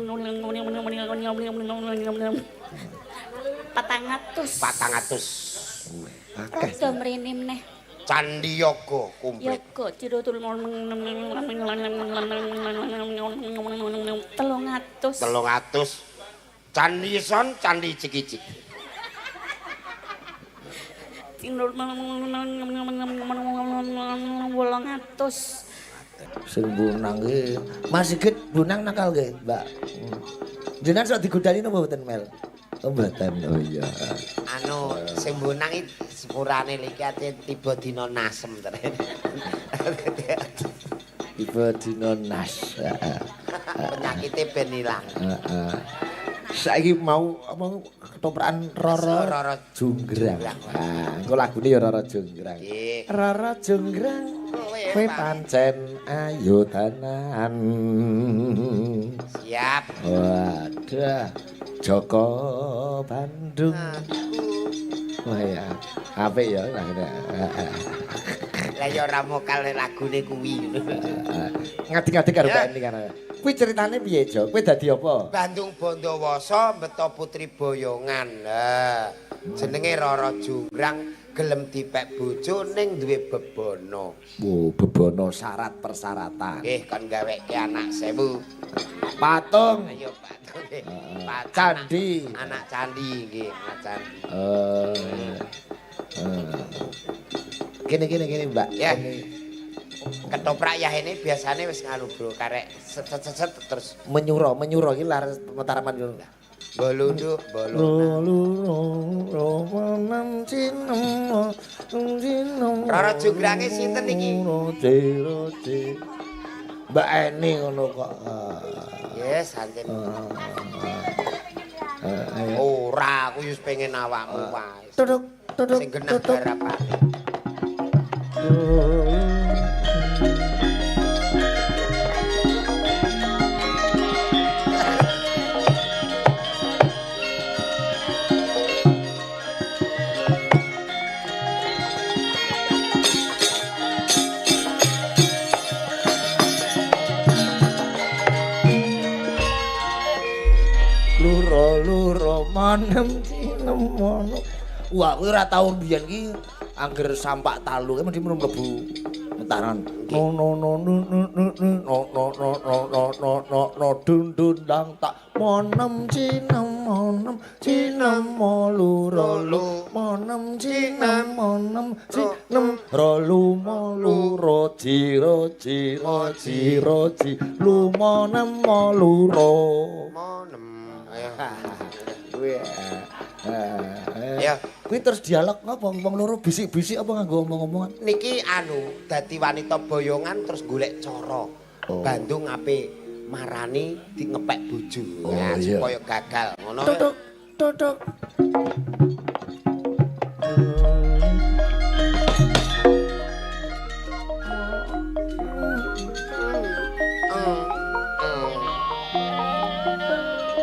400. 400. Akeh. Rada mrene meneh. Candi Yoga komplit. Yoga jirotul 300. 300. Candi Son, Candi Cik-Cik. 800. Sing bunang ki Mas Sigit bunang nakal nggih, Mbak. Jenengan sok digodani napa mboten, Mel? Oh, mboten. Oh iya. Anu sing bonang iki sepurane iki ate tiba dina nasem tenan. Tiba dina nas. Heeh. Penyakite ben ilang. Heeh. Saiki mau apa ketoprakan Roro Roro Jonggrang. Ah, engko lagune ya Roro Jonggrang. Nggih. Roro Jonggrang kowe pancen ayu tenan. Siap. Wadah, Joko Bandung. Wah ya, apik ya lagune. Lah ya ora mokal lagune kuwi. Ngadi-ngadi karo Mbak Eni kan. Kuwi ceritane piye, Jo? Kowe dadi apa? Bandung Bondowoso beto putri boyongan. Lah, jenenge Roro Jonggrang gelem dipek bojo ning duwe bebana. Wo, bebana syarat persyaratan. Nggih, kon gaweke anak 1000. Patung. Ayo patung nggih. Candi. Anak candi nggih, anak candi. Kene kene kene, Mbak. Ya. Kene. Ketoprak ya ini biasanya wis nganu bro, karek set set set, set terus Menyuro, menyuro iki laris Mataraman ngono. bolunduk, bolunduk. Roro Jonggrange sinten iki? Mbak Eni ngono kok. Yes, sancen. Ayo. Ora, aku wis pengen awakmu wae. Tutuk tutuk Sing genah tutuk. garapane. Luro luro manem cinem mono. Wah, kuwi ora tau mbiyen ki angger sampak talu ki mesti mlebu metaran. No no no no no no no no no no no no no no dun dun dang tak monem cinem monem cinem mo luro lu monem cinem monem cinem ro lu mo luro ji ro ji ro ji ro ji lu monem mo luro. Monem. Ayo. Kuwi Ya. Kuwi terus dialog ngapa wong loro bisik-bisik apa nganggo omong-omongan? Niki anu dadi wanita boyongan terus golek cara. Oh. Bandung ape marani di ngepek bojo. Oh, Ya, iya. supaya gagal ngono. Tutuk tutuk.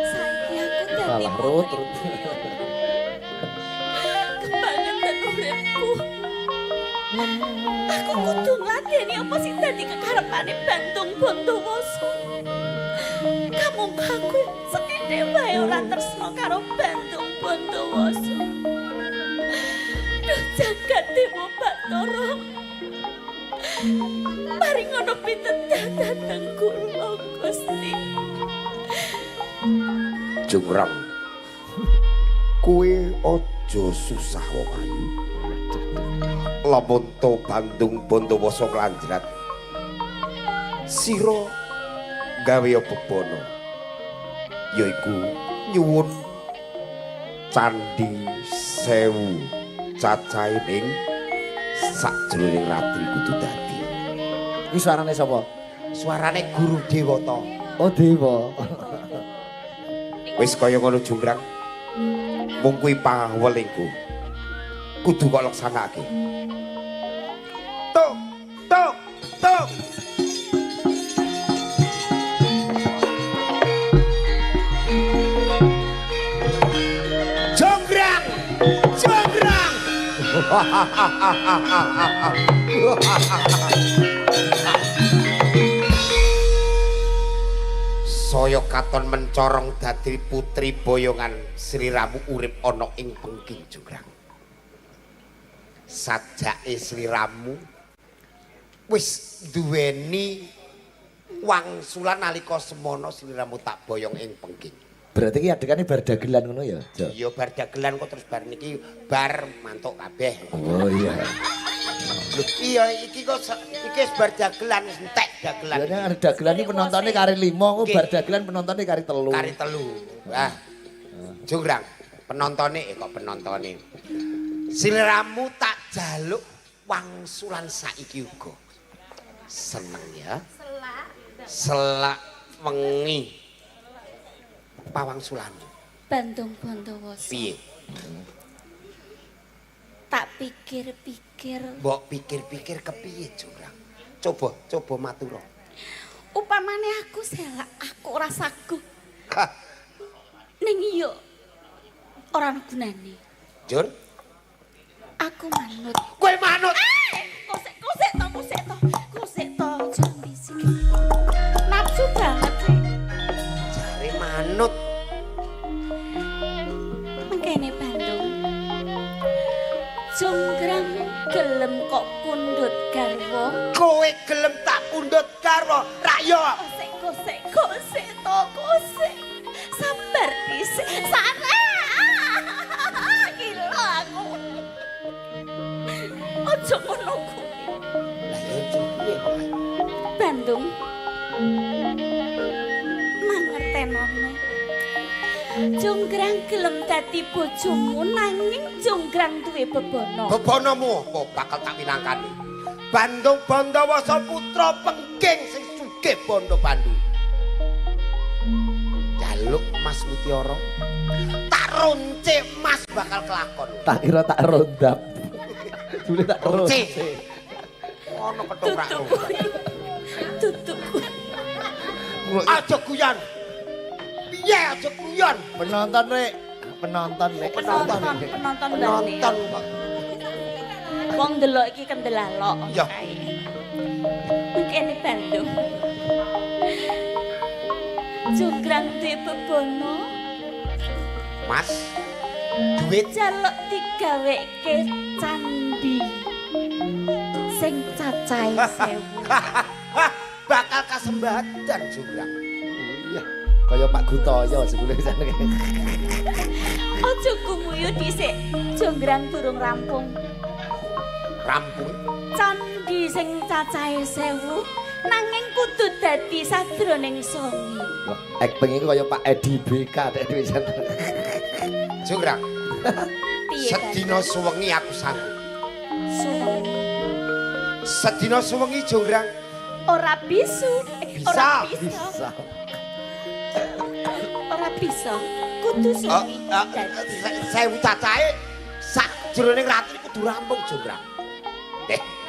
Saiki aku dadi Salah rut rut. Kebangetan uripku. Aku kudu ngladeni apa sing dadi kekarepane Bandung Bondowoso. Kamu aku sethithik wae ora tresna karo Bandung Bondowoso. Duh jagat Dewa Bathara. Paring ana pitedah dhateng kula Gusti. Jonggrang. Kowe aja susah wong ayu. Lamun to Bandung Bondowoso klanjrat. Sira gawe bebana. Yaiku nyuwun candhi 1000 cacahe ning sakjroning ratri kudu dadi. Kuwi suarane sapa? Suarane Guru Dewata. Oh, Dewa. Wis kaya ngono Jonggrang. Mung kuwi pawelingku. Kudu kok laksanakake. Tuk tuk tuk. Jonggrang! Jonggrang! Saya katon mencorong dadi putri boyongan sliramu urip ana ing Pengging Jonggrang. Sajake sliramu wis duweni wangsulan nalika semono sliramu tak boyong ing Pengging. Berarti ki adegane bar dagelan ngono ya, Jo? Iya bar dagelan kok terus bar niki bar mantuk kabeh. Oh iya. Lho iya iki kok iki wis bar dagelan wis entek dagelan. Lah nek dagelan iki penontone kari 5, kok bar dagelan penontone kari 3. Kari 3. Wah. Jonggrang, penontone kok penontone. Sliramu tak jaluk wangsulan saiki uga. Seneng ya. Selak. Selak wengi. Pawangsulan. Bandung Bondowoso. Piye? Tak pikir-pikir. Mbok pikir-pikir kepiye, Jonggrang? Coba, coba matura. Upamane aku selak, aku ora saguh. Ning iya ora ana gunane. Jur, Aku manut. kowe manut. Kosek, kosek to, kosek to. Kosek to, aja bisik. Nafsu banget sih. Jare manut. Mengkene Bandung. Jonggrang gelem kok pundhut garwa. Kowe gelem tak pundhut garwa, rak yo. Kosek, kosek, kosek to, kosek. Sabar dhisik. Sana. Gila aku. Aja ngono kuwi. Lah ya piye kok? Bandung. Mangertenono. Jonggrang gelem dadi bojomu nanging Jonggrang duwe bebana. Bebanamu apa bakal tak minangkani? Bandung Bondowoso putra Pengging sing sugih bondo bandu. Jaluk Mas Mutiara. Tak ronce Mas bakal kelakon. Tak kira tak rondap. Jule tak Ronce. ronce. Ono ketoprak. Tutup kuwi. Tutup kuwi. Aja guyon. Piye aja guyon? Penonton rek, penonton rek. Penonton, penonton bane. Penonton kok. Wong ndelok iki kendelalok. Iya. Mengkene Bandung. Jonggrang duwe bebana. Mas, duit Jaluk digaweke candi sing cacahe 1000. Bakal kasembadan Jonggrang. Iya. Kaya Pak Guntoyo jebule jane. Aja gumuyu dhisik, Jonggrang durung rampung. Rampung. Candi sing cacahe 1000 nanging kudu dadi sajroning songi. Wah, akting iku kaya Pak Edi BK dek dhewe jan. Jonggrang, Piye sedina suwengi aku sanggup. Suwengi. Sedina suwengi Jonggrang. Ora bisu. Bisa, Ora bisa. Bisa. Ora bisa. Kudu suwengi. 1000 cacahe sak jroning ratu kudu rampung Jonggrang.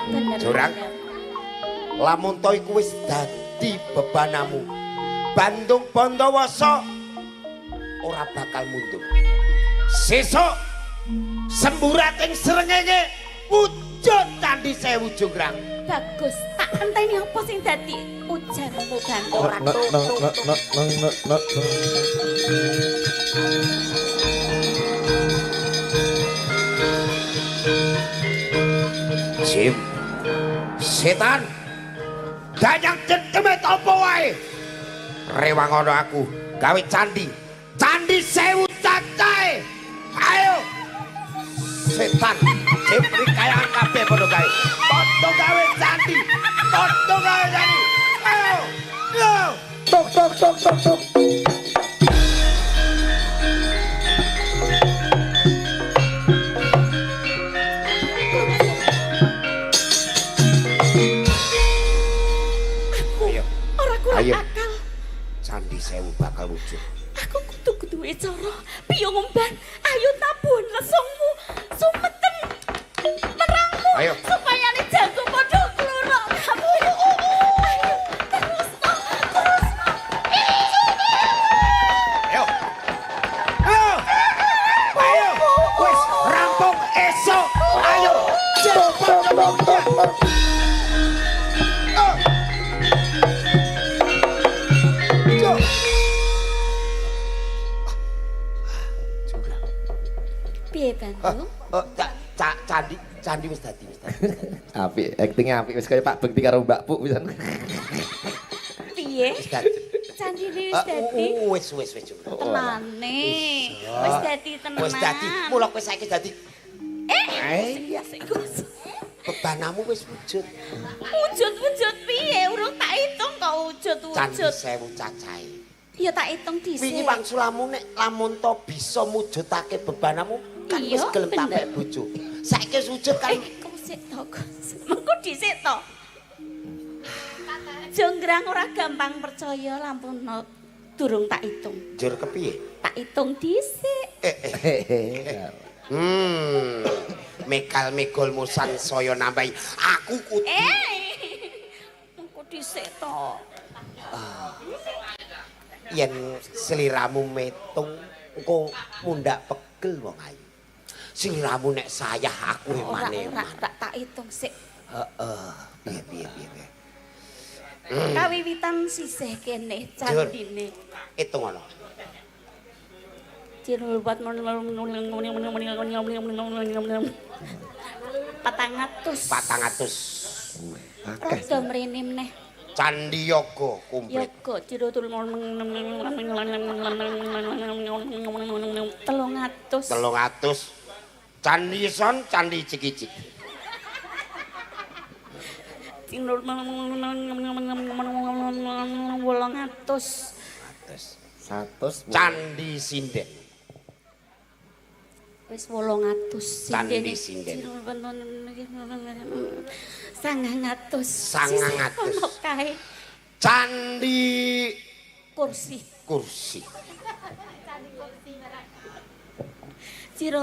Bener. Jurang. Lamun to iku wis dadi bebanamu. Bandung Bondowoso ora bakal mundur. Sesuk semburating srengenge wujud candi 1000 Jonggrang. Bagus. Tak enteni apa sing dadi ujarmu Bandung. Ora Nek nek nek nek nek nek. Sim. Setan. Danyang cendeme apa wae. Rewang ana aku gawe candi. Candi 1000 cacahe. Ayo. Setan, jepri kayangan kabeh padha gawe. Padha gawe candi. Padha gawe candi. Ayo. Yo. Tok tok tok tok tok. Ayo. Ora kurang Ayo. akal. Candi 1000 bakal wujud. Aku kudu duwe cara piye ngomban. Ayo tabuhan lesungmu. Sumeten merangmu. Ayo. Supaya ne jago padha kluruk kamu. Ayo terus no, terus no. Ayo. Ayo. Ayo. Wis rampung esuk. Ayo. Tok tok tok tok. Yo. Piye Bandung? Oh, candi candi wis dadi, wis dadi. Apik, aktinge apik wis kaya Pak Bekti karo Mbak Puk pisan. Piye? Wis dadi. Candine wis dadi. Wis wis wis. Tenane. Wis dadi tenan. Wis dadi. Mula kowe saiki dadi Iya. Bebanamu wis wujud. Wujud-wujud piye? Urung tak hitung kok wujud-wujud. Candi 1000 cacahe. Ya tak hitung dhisik. Wingi wangsulamu nek lamun to bisa mujudake bebanamu kan wis Iya, gelem bener. tapek bojo. Saiki wis wujud kan. Kok sik to, Gus. Mengko dhisik to. Jonggrang ora gampang percaya lampun durung tak hitung. Njur kepiye? Tak hitung dhisik. Mekal megol musan saya nambahi. Aku kudu Mengko dhisik to. Yen sliramu metung engko mundhak pegel wong ayu. Sliramu nek sayah aku Ora emane-eman. ora tak hitung sik. Heeh. Piye piye piye piye. Kawiwitan sisih kene candine. Hitung ana. Patang atus. 400. Akeh. Rada mrene meneh. Candi Yoga komplit. Yoga 300. 300. Candi Son, Candi Ciki-ciki. 800. 100. Candi Sinden. Wis 800. Candi sinden. 900. 900. Ono kae Candi kursi. kursi. 90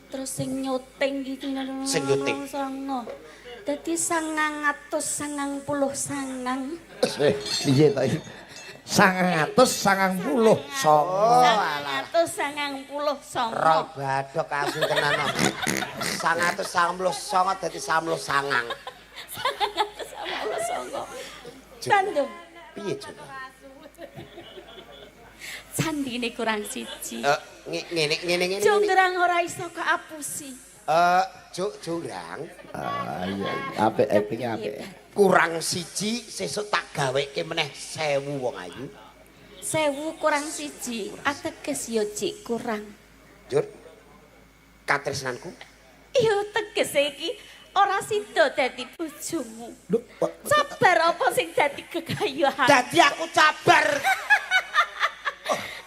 terus sing nyuting iki Sing nyuting. 9. Dadi 999. Piye ta iki? 999. Oh, alah. 999. Roy badhok asu tenan. 999 dadi 99. 999. Bandung. Piye coba? Candine kurang siji. Ngene ngene ngene. Jonggrang ora iso keapusi. Jonggrang. Ah iya, apik aktinge apik. Kurang siji sesuk tak gaweke meneh 1000 wong ayu. 1000 kurang siji, ateges ya cik kurang. Jur. Katresnanku. Iya tegese iki ora sida dadi bojomu. Lho, Sabar apa sing dadi gegayuhan? Dadi aku cabar.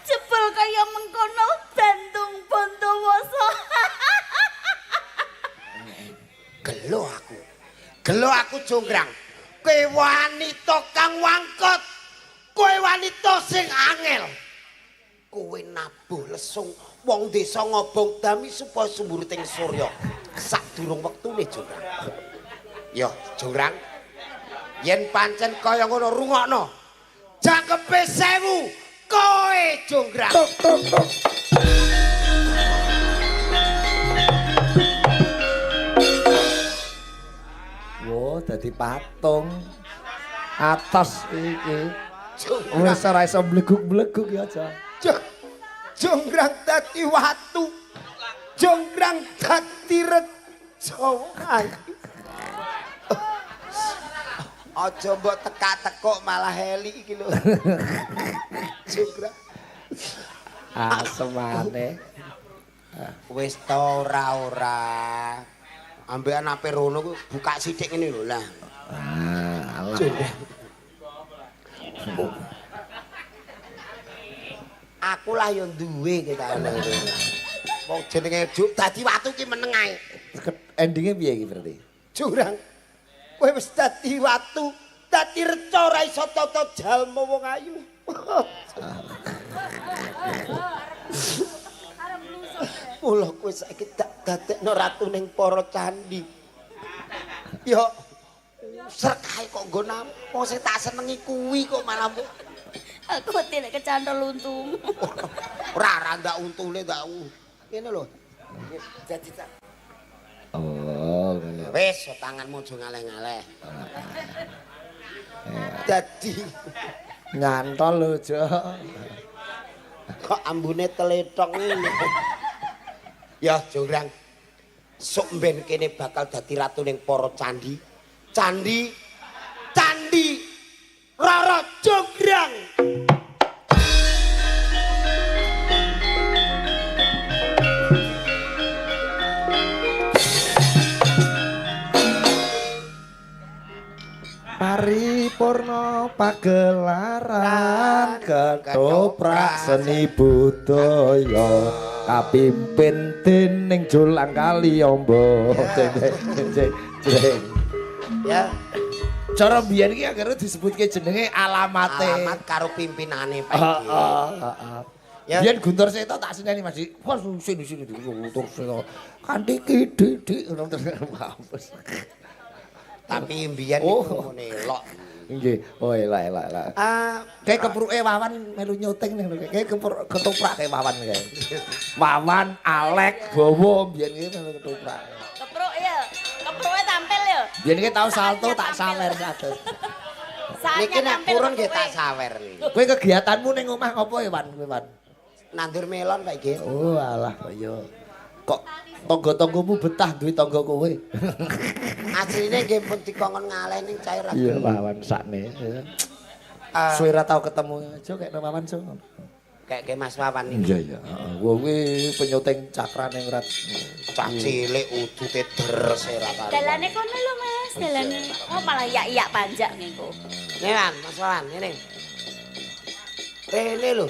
Jebul kaya mengkono Bandung Bondowoso. Gelo aku. Gelo aku Jonggrang. Kowe wanita kang wangkot. Kowe wanita sing angel. Kowe nabuh lesung wong desa ngobong dami supaya sumburuting surya. Sadurung wektune Jonggrang. Yo, Jonggrang. Yen pancen kaya ngono rungokno. Jangkepe 1000 kowe Jonggrang. Wo, dadi patung. Atas iki. Wis ora iso bleguk-bleguk ya aja. Jonggrang dadi watu. Jonggrang dadi rejo. Aja mbok tekak-tekuk malah heli iki lho. Jonggrang. Asemane. Wis ta ora-ora. Ambekan ape rono ku buka sithik ngene lho lah. Ah, alah. Jonggrang. Aku lah yo duwe ketane. Wong jenenge juk dadi watu ki meneng ae. Endinge piye iki berarti? Jurang. Kowe wis dadi watu, dadi reca ora iso tata jalma wong ayu. Mula kowe saiki tak dadekno ratu ning para candi. Yo srek kae kok nggo nampa sing tak senengi kuwi kok malah mbok Aku tidak kecantol untumu. Ora ora ndak untune ndak. Ngene lho. Dadi tak. Oh, ngono. Wis tanganmu aja ngaleh-ngaleh. Dadi Nyantol lho, Jo. Kok ambune teletong ngene. Ya, Jonggrang. Sok mben kene bakal dadi ratu ning para candi. Candi Candi Roro Jonggrang. Paripurna pagelaran ketoprak seni budaya kapimpin dening Jolang Kaliombo. Jeng jeng. Ya, Cara biyen iki akhirnya disebutke jenenge alamate. alamat karo pimpinane Pak. Heeh, heeh. Ya. Biyen Guntur Seto tak seneni Mas. Wah, sini sini Guntur Seto. Kanthi ki dik ngono terus mampus. Tapi mbiyen Oh. iku ngene elok. Nggih. Oh, elok elok elok. Ah, Kayak kepruke Wawan melu nyuting ning ngono. Kayak ketoprak kayak Wawan kae. Wawan, Alek, Bowo biyen iki melu ketoprak. Kepruk ya. Kepruke tampil ya. Biyen iki tau salto tak sawer satus. Saatnya niki nek tampil purun nggih kepruke. tak sawer niki. Kowe kegiatanmu ning omah ngopo ya, Wan? Kowe, Wan? Nandur melon Pak Iki. Oh, alah iya. Kok tangga-tanggamu betah duwe tangga kowe. Asline nggih pun dikongkon ngaleh ning cair ra. Iya, Wawan sakne. Ah. Suwe ra tau ketemu aja kek Wawan so. Kayak Mas Wawan iki. Iya, iya. Heeh. Wong kuwi penyuting cakrane ora Cah cilik udute deres ora karuan. Dalane kono lho Mas, dalane. Oh malah yak-yak panjak ngengko. Nih Wan, Mas Wawan, ngene. Rene lho,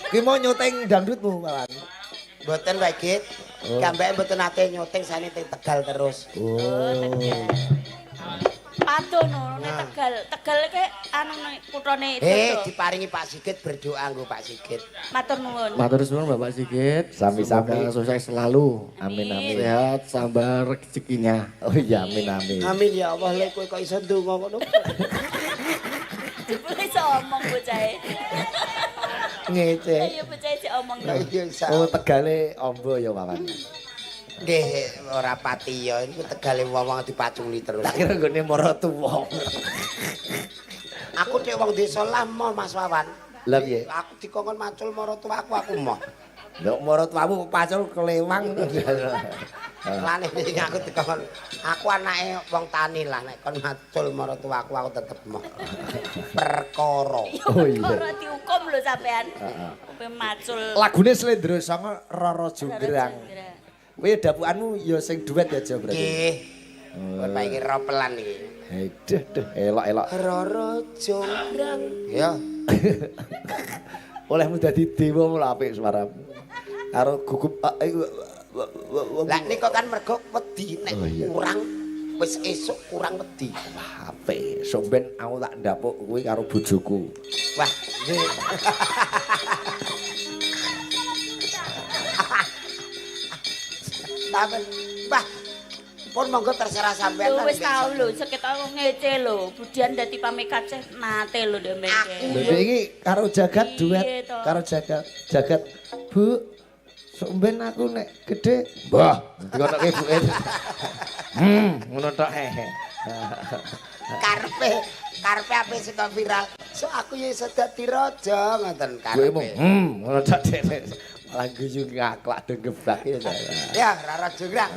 Ki mau nyuting dangdutmu, Wawan. mboten Pak Git. Oh. Gambake mboten nate nyuting sane teng Tegal terus. Oh, Tegal. Pado no nek Tegal. Tegal ke anu nek kutone Eh, Dodo. diparingi Pak Sigit berdoa nggo Pak Sigit. Matur nuwun. Matur suwun Bapak Sigit. Sami-sami. Semoga sukses selalu. Amin amin. Sehat, sabar rezekinya. Oh iya, amin amin. Amin ya Allah, lek kowe kok iso ndonga ngono. Jebule iso omong bocahe. Ngece. Iya bocahe sik omong to. Iya iso. Oh, Tegale ombo ya, Wawan. Nggih, ora pati ya, iku Tegale wong-wong dipaculi terus. Tak kira nggone mara tuwa. Aku nek wong desa lah moh Mas Wawan. Lah piye? Aku dikongkon macul maratuwaku aku moh. Lho mara tuamu pacul kelewang. Lane iki aku dikongkon aku anake wong tani lah nek kon macul maratuwaku aku tetep moh. Perkara. Oh iya. Ora dihukum lho sampean. Kowe macul. Lagune Slendro Sanga Roro Jonggrang. Kowe dapukanmu ya sing duet ya aja berarti. Nggih. Kowe pak iki ropelan iki. Duh, duh, elok-elok. Roro Jonggrang. Ya. Olehmu dadi dewa mula apik suaramu. Karo gugup Lah nika kan mergo wedi nek Oh, iya. kurang wis esuk kurang wedi. Wah, apik. Sok ben aku tak ndapuk kuwi karo bojoku. Wah, nggih. Tapi, wah, pun monggo terserah sampean. Lho lah, wis tau lho, sekitar aku ngece lho. Budian dadi pamekaceh nate lho ndek Aku. Lho iki karo jagat duet, Iya, toh. karo jagat, jagat. Bu, sok ben aku nek gede, mbah, dikonoke ibuke. Ngono tok. Karepe, karepe ape sing kok viral. So aku ya iso dadi raja ngoten Kowe mung karepe. ngono tok dene. Malah guyu ngaklak do gebak ya. Ya, Rara Jonggrang.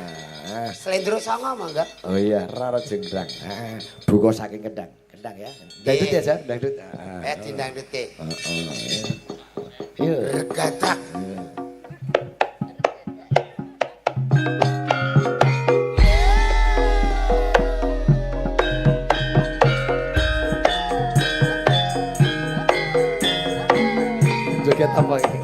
Ah. Slendro Sanga monggo. Oh iya, Rara Jonggrang. Ah, buka saking kendang. Kendang ya. Dangdut ya, Jan? Dangdut. Ah. Eh dindangdutke. Heeh. Iya. Regatak. Joget apa iki?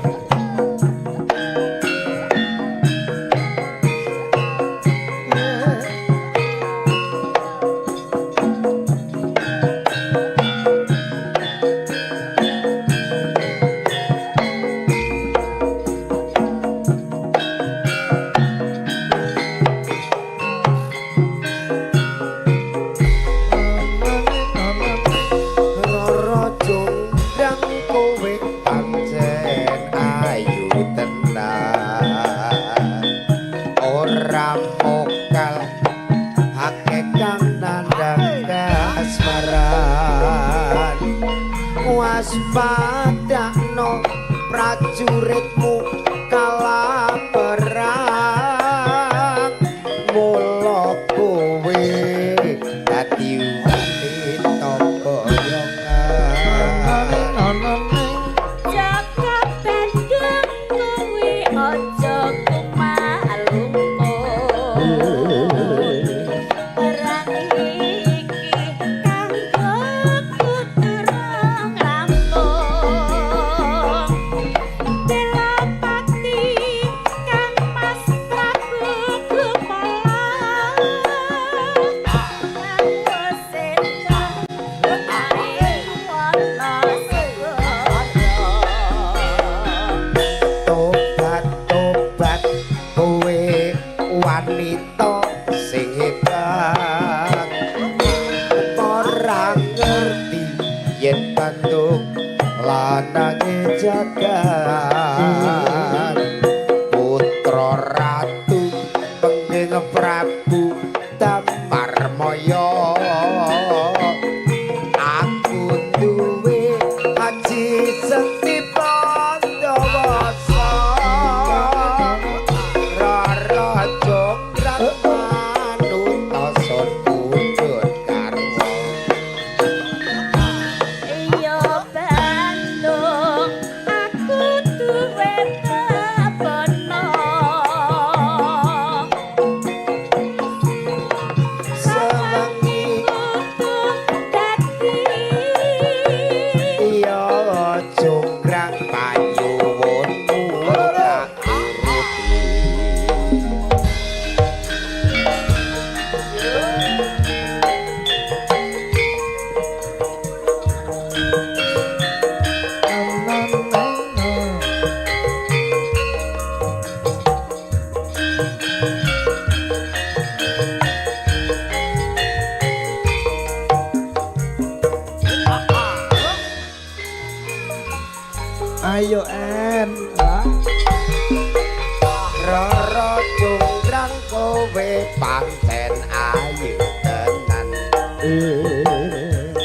Roro Jonggrang kowe pancen ayu tenan. Ora mokal akeh kang nandhang kasmaran. Waspadakno prajuritmu kalah perang mula kowe dadi wanita boyongan. Jaka Bandung kowe aja kumalungkung. Perang iki kanggo kuturung rampung. Delapati Kang Mas Prabu Gumala kanggo seda ing wana segara. Tobat tobat kowe wanita sing hebat, ora ngerti yen Bandung lanange jagat, putra ratu pengging Prabu Damarmaya. Aku duwe aji sekti Pandawasa, Rara Jonggrang manut sun pundhut garwa. Iya Bandung, aku duwe babono. Sewengi Kudu dadi iya Jonggrang panyuwunmu tak turuti. Ayo En. Rara Jonggrang kowe pancen ayu tenan,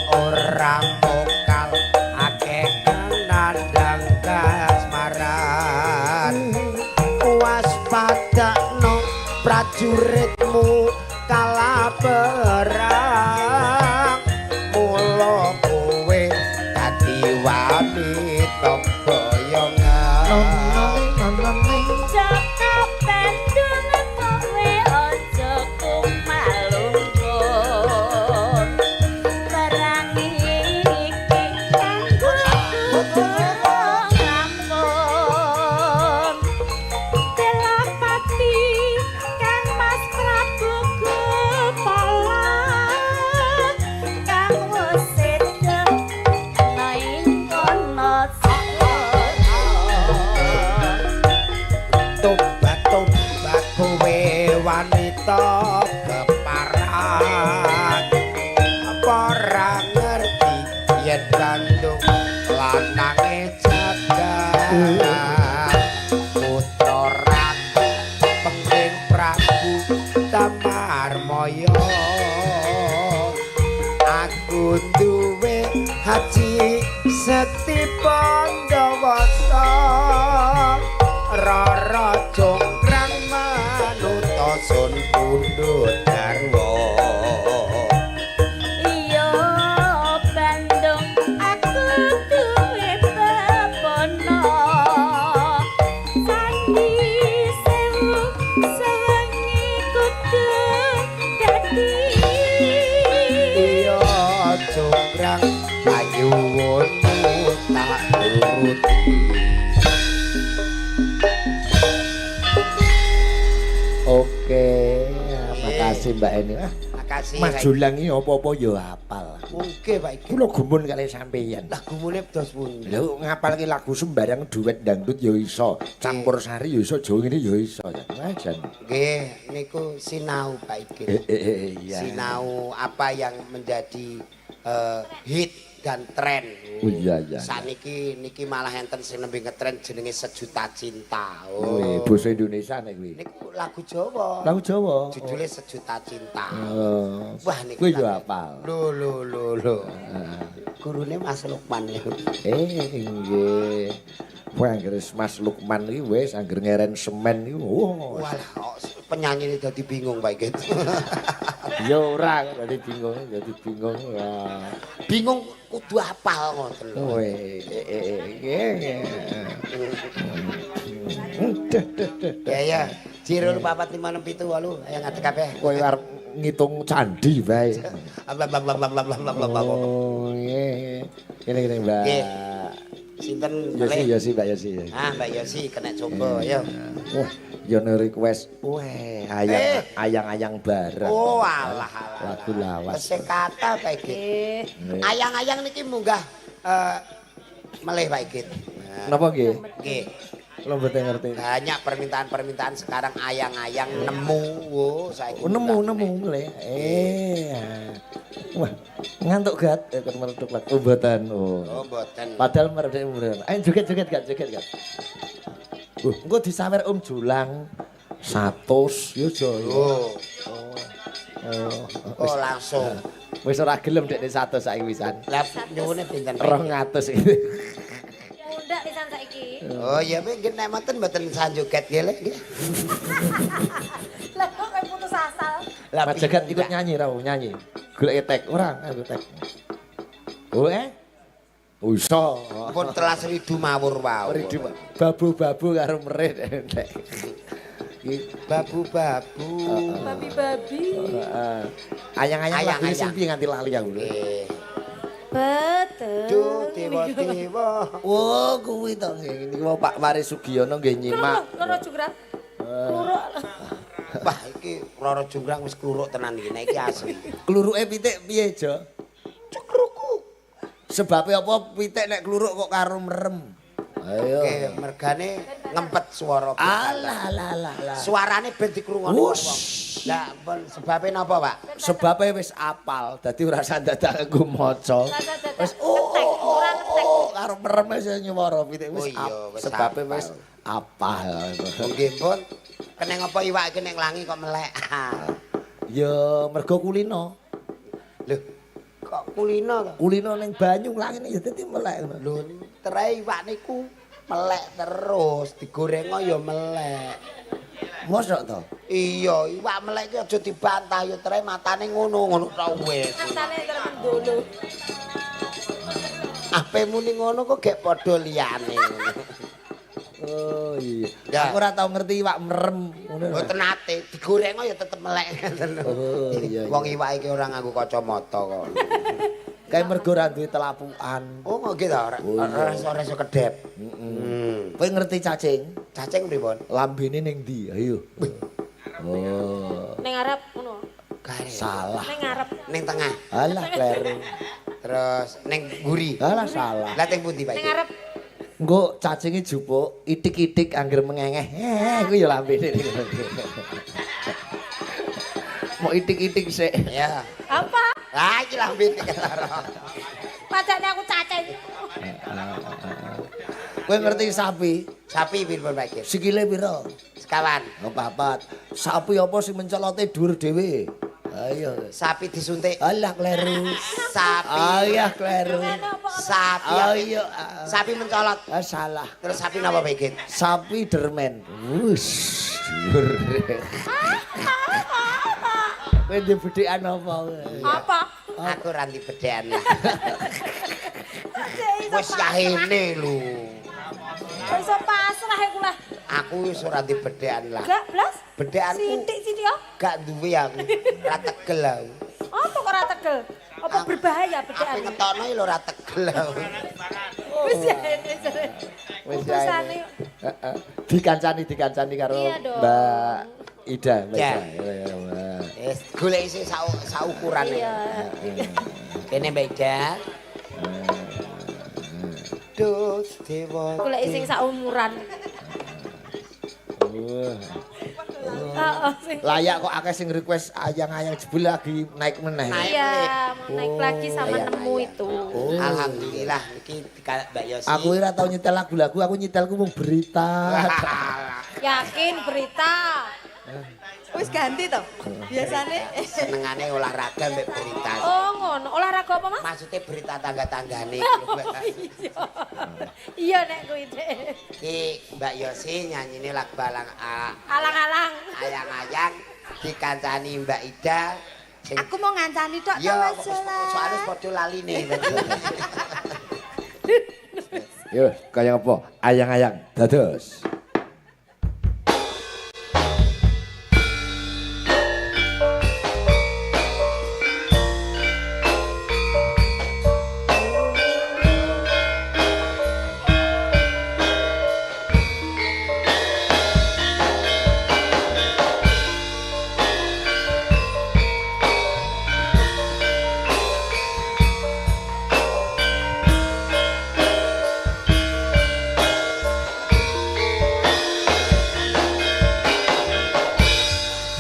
ora mokal akeh kang nandhang kasmaran. Waspadakno prajuritmu kalah perang mula kowe dadi wanita boyongan. Jaka Bandung kowe aja kumalungkung. Perang iki kanggo kuturung rampung. Delapati Kang Mas Prabu Gupala kang wis seda ing kono segara. Tobat tobat kowe wanita keparat, apa ora ngerti yen Bandung lanange jagat, putra ratu pengging Prabu Damarmaya. Aku duwe haji sekti Pandawasa, Rara Jonggrang manut sun pundhut garwa. Iya Bandung, aku duwe babono. Candi sewu sewengi kudu dadi. Iya Jonggrang panyuwunmu tak turuti. Oke, makasih Mbak Eni. Ah, Makasih. Mas Jolang iki apa-apa ya hafal. Oke Pak Iki. Kula gumun kali sampeyan. Lah gumune dos pundi? Lho ngapalke lagu sembarang duet dangdut ya iso, campur sari ya iso, Jawa ngene ya iso. Wah jan. Nggih, niku sinau Pak Iki. Iya. Sinau apa yang menjadi hit dan tren. Oh, iya, iya. Saniki niki malah enten sing nembe ngetren jenenge Sejuta Cinta. Oh, basa Indonesia nek kuwi. Niku lagu Jawa. Lagu Jawa. Judulnya Sejuta Cinta. Oh. Wah niku. Kuwi yo hafal. Lho lho lho lho. Gurune Mas Lukman niku. Nggih. Wah, anggere Mas Lukman iki wis anggere ngeren semen iki. Wah. Walah, kok penyanyi ini dadi bingung Pak Igit. Ya ora dadi bingung, dadi bingung. Wah. Bingung kudu apal ngoten lho. Weh, nggih. Duh, duh, duh. Ya ya. 0 4 5 6 7 8 ayo ngadeg kabeh. Kowe arep ngitung candi bae. Bla bla bla bla bla bla bla bla. Oh, nggih. Kene kene, Mbak. Nggih. Sinten Yosi, malih? Yosi, Mbak Yosi. Ah, Mbak Yosi kena coba ayo. Wah, yo no request. Weh, ayang ayang-ayang bareng. Oh, alah alah. Lagu lawas. Tesih kata Pak Igit. Ayang-ayang niki munggah melih Pak Igit. Nah, Napa nggih? nggih. Kula mboten ngerti. Banyak permintaan-permintaan sekarang ayang-ayang nemu. Wo, saiki. Oh, nemu munggah nemu meneh. mulai. Wah, ngantuk gat kon meleduk lagi. Oh, mboten. Oh. Oh, mboten. Padahal mereduk mboten. Ayo joget-joget gak joget gak. Engko disawer Om Julang 100 yo jo. Oh, Oh. oh langsung. Wis ora gelem dekne 100 saiki wisan. Lah nyuwune pinten? Pak Igit? 200 iki. Mundak pisan saiki. Oh iya, nggih nek mboten mboten sanjoget nggih le nggih. Lah kok kayak putus asal. Lah Mas Jagat ikut nyanyi ra nyanyi. Golek tek ora nganggo tek. Oh eh. Oh iso. Pun telas ridu mawur wau. Ridu babu-babu karo merit nek. Iki Babu-babu. Babi-babi. heeh. Ayang-ayang lagune sing Ayang-ayang. piye nganti lali aku. Nggih. Betul. Duh dewa-dewa. Wah, kuwi to nggih. Niki mau Pak Waris Sugiyono nggih nyimak. Loro jungkrang. Loro. Wah, iki Roro Jonggrang wis kluruk tenan iki. Nek iki asli. Kluruke pitik piye, Jo? Cekrukuk. Sebabe apa pitik nek kluruk kok karo merem? Ayo. Oke, mergane ngempet swara. Alah alah alah alah. Suarane ben dikrungokne Wus. wong. Lah, pun sebabe napa, Pak? Sebabe wis apal, dadi ora usah dadak nganggo maca. Wis oh, Ngetek, oh, ora ngetek. oh, karo merem wis nyuwara pitik Oh wis iya, wis sebabe apal. wis apal. Nggih, pun. Keneng apa iwak iki ning langi kok melek? Ya mergo kulino. Lho, kok kulino to? Kulino ning banyu langit ya dadi melek ngono. Lho, terai iwak niku melek terus, digoreng ya melek. Mosok to? Iya, iwak melek iki aja dibantah ya terai matane ngono, ngono tok wis. Matane terus mendolo. Ape muni ngono kok gek padha liyane. Oh iya. Ya. Aku ora tau ngerti iwak merem ngono. Mboten nate, digoreng ya tetep melek ngoten lho. Oh, iya, iya. Wong iwak iki ora nganggo kacamata kok. Kayak mergo ora duwe telapukan. Oh, nggih ta, ora Oh, iya. ora iso ora iso kedep. Heeh. Hmm. Kowe ngerti cacing? Cacing pripun? Lambene ning ndi? Ayo. Oh, Ning ngarep ngono. Gare. salah. Ning ngarep. Ning tengah, Alah kleru. terus ning mburi. Alah salah. Lah teng pundi Pak? Ning ngarep. Engko cacinge jupuk itik-itik angger mengengeh. Kuwi ya lambene. Mau itik-itik sik. Ya. Apa? Lah iki lambene ketara. Padane aku cacing. Kowe ngerti sapi? Sapi pripun Pak Gir? Sikile pira? Sekawan. Oh, papat. Sapi apa sing mencolote dhuwur dhewe? Ayo. Sapi disuntik. Alah kleru. Sapi. Ayo kleru. Sapi. Ayo. Sapi mencolot. Ah, salah. Terus sapi napa Pak Gir? Sapi dermen. Wus. Dhuwur. Kowe ndek bedhekan apa? Apa? Aku ora ndi bedhean lah. Cek iso Wis yahene lho. Kok iso pasrah iku lah. Aku wis ora ndi bedhean lah. Gak blas. Bedheanku Sithik-sithik yo. gak duwe aku. Ora tegel aku. Apa kok ora tegel? Apa berbahaya Ape bedhean? ngetokno lho ora tegel aku. Wis ya ini. Wis Utusane. Heeh. Dikancani dikancani karo Iya dong. Mbak Ida, Mbak Ya. Ida. Iya, iya, Mbak. Wis golek isi saukurane. Iya. Kene Mbak Ida. Duh, dewa. Golek sing saumuran. Wah. Heeh, sing Layak kok akeh sing request ayang-ayang jebul lagi naik meneh. Naik. Iya, mau naik lagi sama Ayang, nemu ayang. itu. Oh. Alhamdulillah iki Mbak Yosi. Aku ora tau nyetel lagu-lagu, aku nyetelku mung berita. Yakin berita. Wis ganti to. Biasane Senengane olahraga mbek berita. Oh, ngono. Olahraga apa, Mas? Maksudnya berita tangga-tanggane iki lho, Mbak. Iya. Iya nek kuwi, Dek. Iki Mbak Yosi nyanyine lagu balang Alang-alang. Ayang-ayang dikancani Mbak Ida sing aku mau ngancani tok to ya Mas Jolan. soalnya padha laline. Yo, kaya apa? Ayang-ayang dados.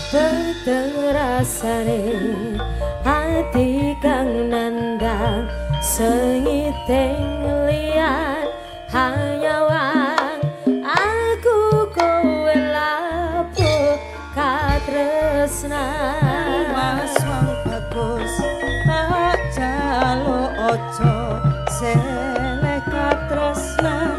Peteng rasane ati kang nandang sengiting liyan hanyawang aku kowe labuh katresnan. Mas wong bagus tak jaluk aja seleh katresnan.